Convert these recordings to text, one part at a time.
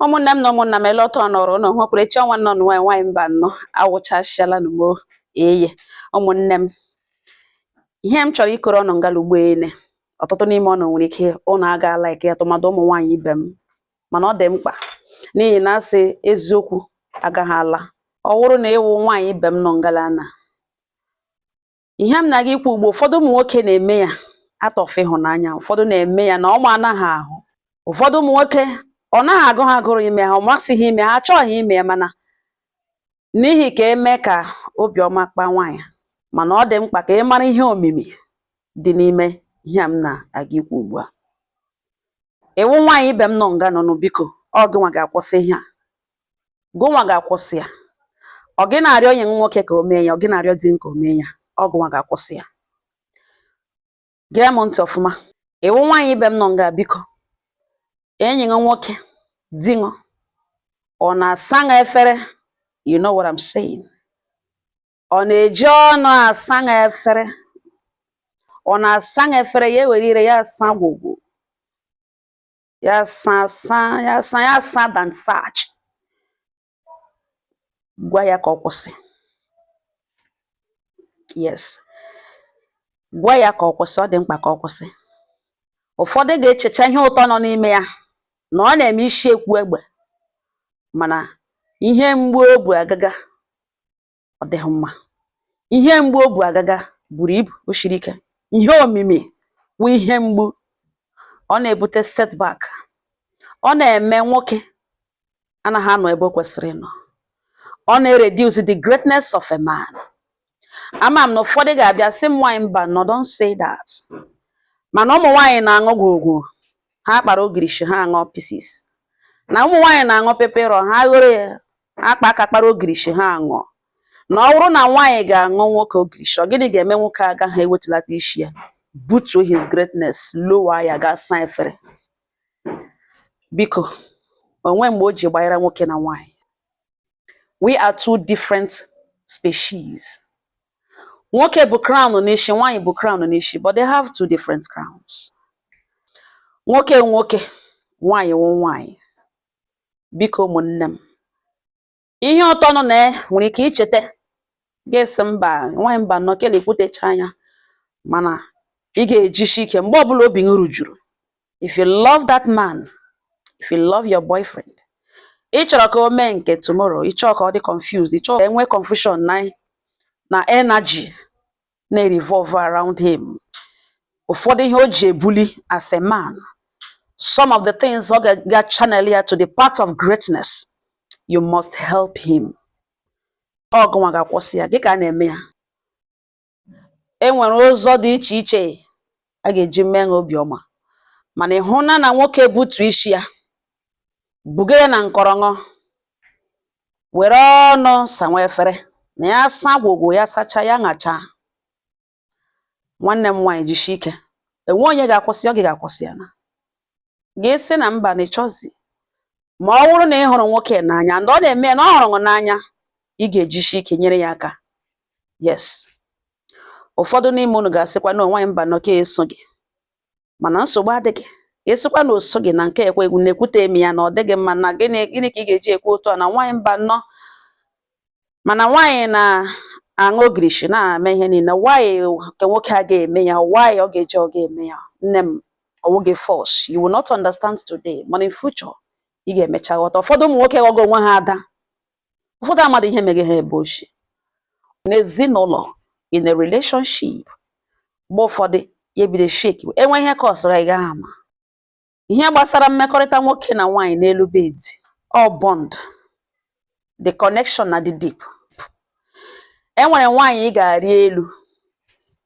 Ụmụnne m na ụmụnna m, ele ọtọ nọrọ ụnụ hụkwara echi ọnwa nọ nwaanyị nwaanyị mba nnọọ awụchasịala n'ugbo eye. Ụmụnne m, ihe m chọrọ ịkọrọ ọnụ ngala ugbo ene, ọtụtụ n'ime ọnụ nwere ike ụnụ aga like ya, tụmadụ ụmụ nwaanyị ibe m, mana ọ dị mkpa n'ihi na asị eziokwu agaghị ala. Ọ wụrụ na ịwụ nwaanyị ibe m nọ ngala na ihe m na-aga ikwu ugbo, ụfọdụ ụmụ nwoke na-eme ya atọfe ịhụnanya, ụfọdụ na-eme ya na ọma anaghị ahụ. Ụfọdụ ụmụ nwoke, ọ naghị agụ ha agụrụ ime ha, ọ masịghị ime ha, achọghị ime ya, mana n'ihi ka eme ka obiọma kpaa nwaanyị. Mana ọ dị mkpa ka ị mara ihe omimi dị n'ime ihe a m na-aga ikwu ugbu a. Ịwụ nwaanyị ibe m nọ nga nọ, biko, ọ gịnwa ga-akwụsị ihe a, gụnwa ga-akwụsị ya. Ọ gị na-arịọ onye nwoke ka o mee ya, ọ gị na-arịọ di ka o mee ya, ọ gụnwa ga-akwụsị ya. Gee m ntị ọfụma. Ịwụ nwaanyị ibe m nọ nga, biko, enyi gị nwoke, di ṅụ, ọ na-asa ṅa efere? You know what I'm saying. Ọ na-eji ọnụ asa ṅa efere? Ọ na-asa ṅa efere, ya ewere ire ya asa gwogwo ya, asa asa ya, asa ya, asa dansach? Gwa ya ka ọ kwụsị. Yes, gwa ya ka ọ kwụsị. Ọ dị mkpa ka ọ kwụsị. Ụfọdụ ga-echecha ihe ụtọ nọ n'ime ya na ọ na-eme isi ekwu egbe, mana ihe mgbu o bu agaga, ọ dịghị mma. Ihe mgbu o bu agaga buru ibu, o siri ike. Ihe omimi wụ ihe mgbu ọ na-ebute setback. Ọ na-eme nwoke anaghị anọ ebe o kwesịrị ịnọ. Ọ na-reduce the greatness of a man. Ama m na ụfọdụ ga-abịa sị m, "Nwaanyị mba no, don't say that." Mana ụmụ nwaanyị na-aṅụ gwogwo, ha kpara ogirishi, ha aṅụ pieces. Na ụmụ nwaanyị na-aṅụ pepero, ha ghoro ya akpa aka kpara ogirishi, ha aṅụọ. Na ọ bụrụ na nwaanyị ga-aṅụ nwoke ogirishi, ọ gịnị ga-eme nwoke agaghị ewetulata isi ya, butuo his greatness, lower ya, gaa saa efere? Biko, onwe mgbe o ji gbanyere nwoke na nwaanyị. We are two different species. Nwoke bụ crown n'isi, nwaanyị bụ crown n'isi, but they have two different crowns. Nwoke nwoke, nwaanyị wụ nwaanyị. Biko, ụmụnne m, ihe ụtọ nọ na ya nwere ike icheta ga-esi mba nwaanyị mba nọ kele ekwutecha anya, mana ị ga-ejisi ike mgbe ọbụla obi gị rujuru. If you love that man, if you love your boyfriend, ị chọrọ ka o mee nke tomorrow, ị chọrọ ka ọ dị confused, ị chọrọ ka enwee confusion na energy na-revolve around him. Ụfọdụ ihe o ji ebuli as a man, some of the things ọ ga channel ya to the path of greatness, you must help him. Ọ gụnwa ga-akwụsị ya dịka a na-eme ya. E nwere ụzọ dị iche iche a ga-eji mee ha obiọma, mana ị hụ na na nwoke butu isi ya, buga ya na nkọrọṅọ, were ọnụ sanwa efere na ya, sa gwogwo ya, sacha ya, ṅacha. Nwanne m nwaanyị, jisie ike. Enwe onye ga-akwụsị, ọ gị ga-akwụsị ya. Na gị sị na mba, na ịchọzi. Ma ọ bụrụ na ị hụrụ nwoke n'anya, and ọ na-eme ya na ọ hụrụ gị n'anya, ị ga-ejisi ike nyere ya aka. Yes, ụfọdụ n'ime unu ga-asịkwa na onwe mba nọ ka eso gị, mana nsogbu adịghị. Ịsịkwa na oso gị na nke ekwe na-ekwute emi ya na ọ dịghị mma, na gịnị gịnị ka ị ga-eji ekwu otu a na nwaanyị mba nnọọ? Mana nwaanyị na-aṅụ ogirishi, na-eme ihe niile, why ka nwoke a ga-eme ya? Why ọ ga-eji ọ ga-eme ya? Nne m, ọwụghị force. You will not understand today, mana in future ị ga-emecha ghọta. Ụfọdụ ụmụ nwoke ghọgo onwe ha ada, ụfọdụ amadị ihe meghe ha ebe ochie n'ezinụlọ, in a relationship. Mgbe ụfọdụ ya ebido shake, enwe ihe ka ọsọ ị gaghị ama. Ihe gbasara mmekọrịta nwoke na nwaanyị n'elu bed, ọ bond, the connection na dị deep. E nwere nwaanyị ị ga-arị elu,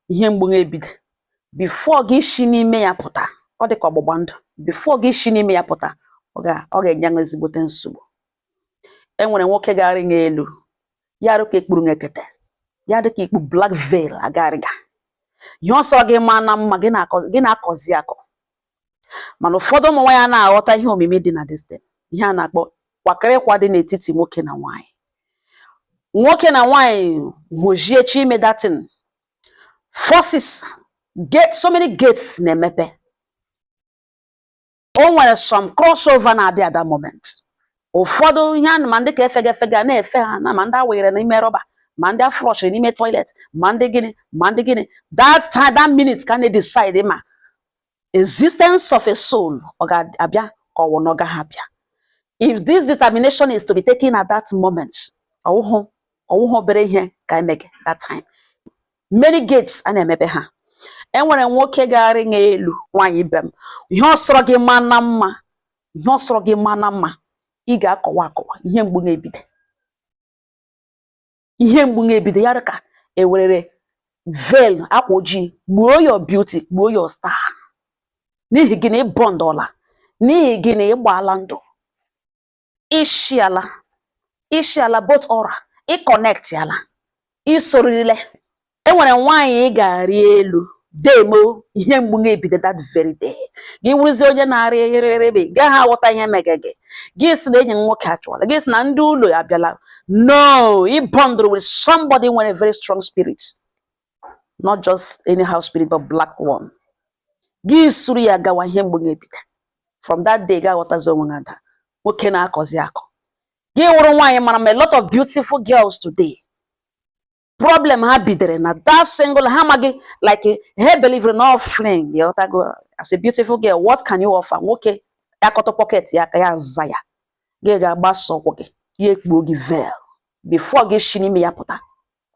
ihe mgbu ebido before gị si n'ime ya pụta. Ọ dị ka ọgbụgba ndụ. Before gị si n'ime ya pụta, ọ ga-enye gị ezigbote nsogbu. E nwere nwoke ga-arị gị elu, ya arụ ka ekpuru ekete, ya dị ka ikpu black veil agarịga. Ihe ọsọ gị maa na mma, gị na-akọzi akọ. Mana ụfọdụ ụmụ nwaanyị na-aghọta ihe omimi dị na this thing, ihe a na-akpọ kwakịrịkwa dị n'etiti nwoke na nwaanyị. Nwoke na nwaanyị hụzie chi ime datin, forces gate, so many gates na-emepe. O nwere some crossover na-adị at that moment. Ụfọdụ ihe a ma ndị ka efega efega na-efe ha na ma ndị awụnyere n'ime rọba, ma ndị aflushiri n'ime toilet, ma ndị gịnị, ma ndị gịnị. That time, that minute ka na-decide ma existence of a soul ọ ga-abịa ka ọ wụ na ọ gaghị abịa. If this determination is to be taken at that moment, ọwụhụ ọwụhụ obere ihe ka emege that time. Many gates a na-emepe ha. Enwere nwoke ga-arị ṅa elu nwaanyị ibe m, ihe ọ sọrọ gị ma na mma, ihe ọ sọrọ gị ma na mma, ị ga-akọwa akọwa. Ihe mgbu na-ebido, ihe mgbu na-ebido ya ka ewerere veil, akwa ojii, gbuo your beauty, gbuo your star. N'ihi gịnị? Ịbọndọla. N'ihi gịnị? Ịgbaala ndụ, ishiala, ishiala both aura, ịconnect ala, isorile. Enwere nwaanyị ị ga-arị elu demo, ihe mgbu na-ebido that very day. Gị wụrụzie onye na-arị ererebe, gaghị aghọta ihe mege gị. Gị sị na enyi m nwoke achụọla gị, sị na ndị ụlọ ya abịala. No, ị bondụrụ with somebody nwere very strong spirit, not just anyhow spirit, but black one. Gị suru ya gawa, ihe mgbu na-ebido from that day. Ga aghọtazi onwe gị, ada nwoke na-akọzi akọ. Gị wụrụ nwaanyị mara ma a lot of beautiful girls today, problem ha bidere na that single ha amaghị, like ha believe na all fling. Ịghọtago? As a beautiful girl, what can you offer nwoke? Akọtọ pocket ya aka ya za ya, gị ga-agbasa ụkwụ gị, ya ekpuo gị veil. Before gị shi n'ime ya pụta,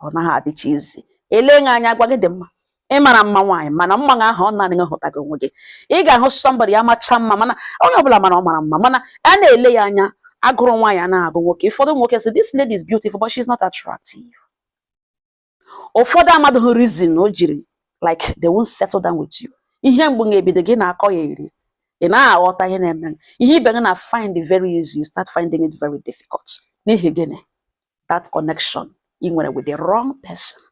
ọ naghị adịcha izi ele gị anya gwa gị dị mma. Ị mara mma nwaanyị, mana mma gị ahụ ọ naanị gị hụtago onwe gị. Ị ga-ahụ somebody amacha mma, mana onye ọbụla mana ọ mara mma, mana a na-ele ya anya agụrụ nwaanyị anaghị agụ nwoke. Ụfọdụ nwoke sị, "This lady is beautiful, but she's not attractive." Ụfọdụ amadụghị reason o jiri like they won't settle down with you. Ihe mgbu ga-ebido, gị na-akọ ya eri, ị naghị aghọta ihe na-eme. Ihe ibe gị na find it very easy, you start finding it very difficult. N'ihi gịnị? That connection ị nwere with the wrong person.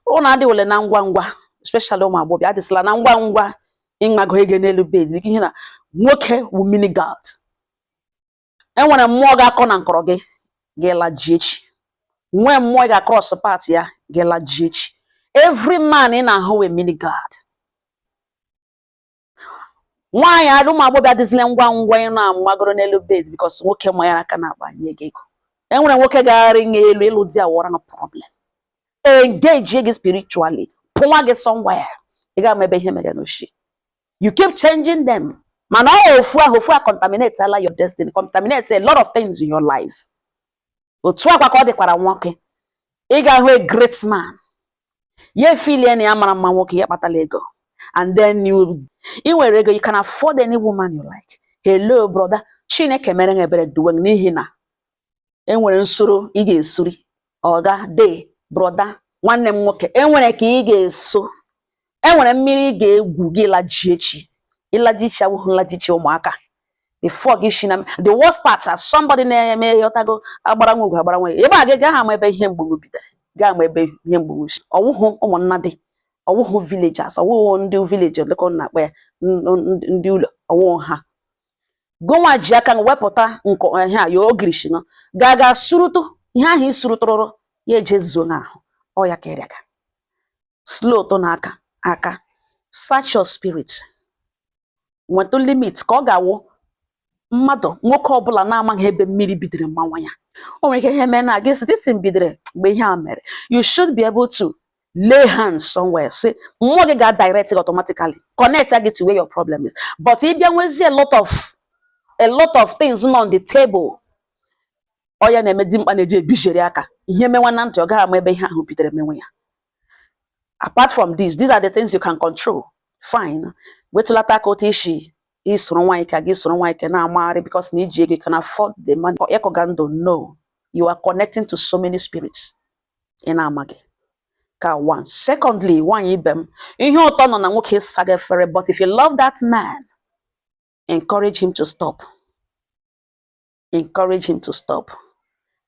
Ụnụ adịwele na ngwa ngwa, especially ụmụ agbọghọbịa, adịsịla na ngwa ngwa ịmago ego n'elu bed, biko. Ihe na nwoke wu mini god. Enwere mmụọ ga-akọ na nkọrọ gị, gị laji echi. Nwee mmụọ ị ga-cross path ya, gị laji echi. Every man ị na-ahụ wee mini god. Nwaanyị adị, ụmụ agbọghọbịa, adịzila ngwa ngwa ị na-amagoro n'elu bed because nwoke manyere aka na-akpa nye gị ego. Enwere nwoke gagharị nye elu ịlụ di awọrọ gị problem, engage gị spiritually, pụnwa gị somewhere, ị ga-ama ebe ihe mere n'oshi. You keep changing them, mana ọ ofu ahụ, ofu a contaminate ala your destiny, contaminate a lot of things in your life. Otu akwa ka ọ dịkwara nwoke. Ị ga-ahụ a great man, ya efilie na ya mara mma, nwoke ya kpatala ego, and then you ị nwere ego, you can afford any woman you like. Hello brother, Chineke mere gị ebere duwe gị, n'ihi na enwere nsoro ị ga-esuri ọga de. Brother, nwanne m nwoke, enwere ka ị ga-eso, enwere mmiri ị ga-egwu gị laji echi. Ịlaji echi awụghị nlaji chi ụmụaka. Before gị shi na the worst part, as somebody na-eme, ịghọtago, agbara nwa ugwu, agbara nwa ebe a, gị gaghị ama ebe ihe mgbu bidoro, gaa ama ebe ihe mgbu si. Ọwụhụ ụmụnna dị, ọwụhụ villagers, ọwụhụ ndị village lekọ na-akpọ ya ndị ụlọ, ọwụhụ ha. Gụnwa ji aka wepụta nkọ ihe a ya ogirishi nọ ga surutu ihe ahụ isurutụrụ ya ejezuo n'ahụ ọ ya ka ịrịaga slow tụ n'aka aka. Search your spirit, nwetụ limit ka ọ ga-awụ mmadụ. Nwoke ọbụla na-amaghị ebe mmiri bidoro mmanwa ya, o nwere ike ihe mee na gị sị this thing bidoro mgbe ihe a mere. You should be able to lay hands somewhere, say mmụọ gị ga-direct gị automatically, connect gị to where your problem is. But ị bịa nwezie a lot of things nọ on the table, ọ ya na-eme dimkpa na-eji ebijeri aka ihe menwa na ntị, ọ gaghị ama ebe ihe ahụ bidoro menwe ya. Apart from this, these are the things you can control. Fine, wetụlata aka otu isi isoro nwaanyị ka gị soro nwaanyị ka na-amagharị because na iji ego, you can afford the money ịkọga ndụ. No, you are connecting to so many spirits ị na-amaghị ka one. Secondly, nwaanyị ibe m, ihe ụtọ nọ na nwoke ịsa gị efere, but if you love that man, encourage him to stop, encourage him to stop.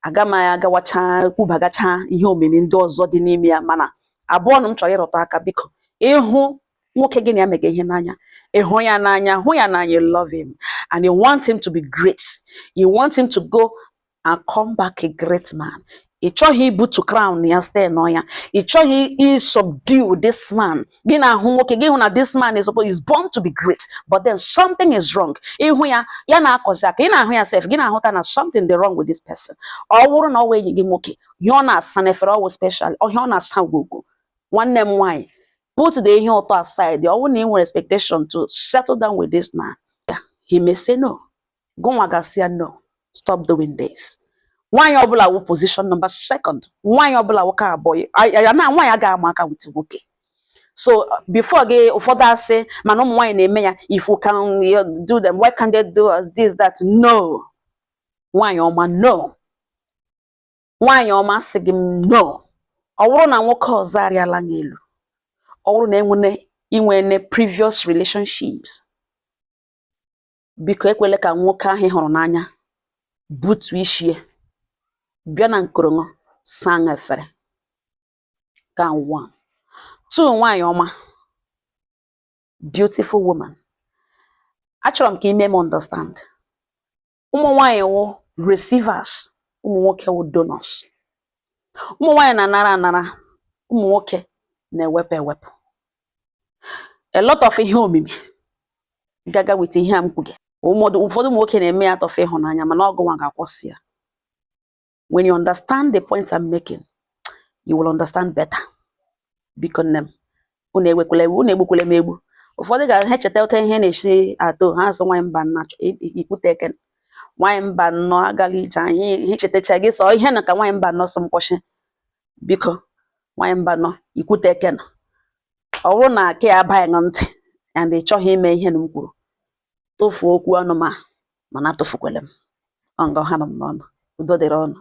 Aga m agawacha kwubagacha ihe omimi ndị ọzọ dị n'ime ya, mana abụọ na m chọrọ ịrụta aka. Biko, ịhụ nwoke gị na ya mega ihe n'anya, ịhụ ya n'anya, hụ ya n'anya, you love him and you want him to be great, you want him to go and come back a great man. Ị chọghị ibutu crown ya stay nọ ya. Ị chọghị i subdue this man. Gị na-ahụ nwoke, gị hụ na this man is born to be great, but then something is wrong. Ịhụ ya, ya na-akọzi aka, ị na-ahụ ya sef, gị na-ahụta na something dị wrong with this person. Ọ bụrụ na ọ wụ enyi gị nwoke, ihe ọ na-asa n'efere ọ wụ special, ihe ọ na-asa gwogwo. Nwanne m nwaanyị, put the ihe ụtọ aside. Ọ bụrụ na ị nwere expectation to settle down with this man, he may say no. Gụnwa gasị ya, "No, stop doing this." Nwaanyị ọbụla wụ position number second. Nwaanyị ọbụla wụ ka abụọ ya na nwaanyị agaghị ama aka with nwoke. So before gị ụfọdụ asị mana ụmụ nwaanyị na-eme ya, if we can do them, why can't they do us this, that? No, nwaanyị ọma, no. Nwaanyị ọma, sị gị m no. Ọ bụrụ na nwoke ọzọ arịala gị elu, ọ bụrụ na enwene inwene previous relationships, biko ekwele ka nwoke ahụ ị hụrụ n'anya butu ishie bịa na nkorongo saa ṅa efere. Ka one two. Nwaanyị ọma, beautiful woman, achọrọ m ka ime m understand. Ụmụ nwaanyị wụ receivers, ụmụ nwoke wụ donors. Ụmụ nwaanyị na-anara anara, ụmụ nwoke na-ewepụ ewepụ. A lot of ihe omimi gaga with ihe a m kwuge. Ụfọdụ ụmụ nwoke na-eme ya atọfe ịhụnanya, mana ọgụnwa ga-akwụsị ya. When you understand the point I'm making, you will understand better. Biko nne m, unu ewekwala ewu, unu egbukwala m egbu. Ụfọdụ ga ha echeta ụta ihe na-esi atọ ha asị nwaanyị mba nna ikwute eke, nwaanyị mba nnọọ agala ije anyị ihe chetacha gị sọ ihe na ka nwaanyị mba nnọọ sọ m kwụsị. Biko, nwaanyị mba nnọọ ikwute eke nọ, ọ bụrụ na aka ya abaghị gị ntị and ị chọghị ime ihe na m kwuru, tụfuo okwu ọnụ ma mana atụfukwala m ọ nga ha nọ m n'ọnụ. Udo dịrị ọnụ.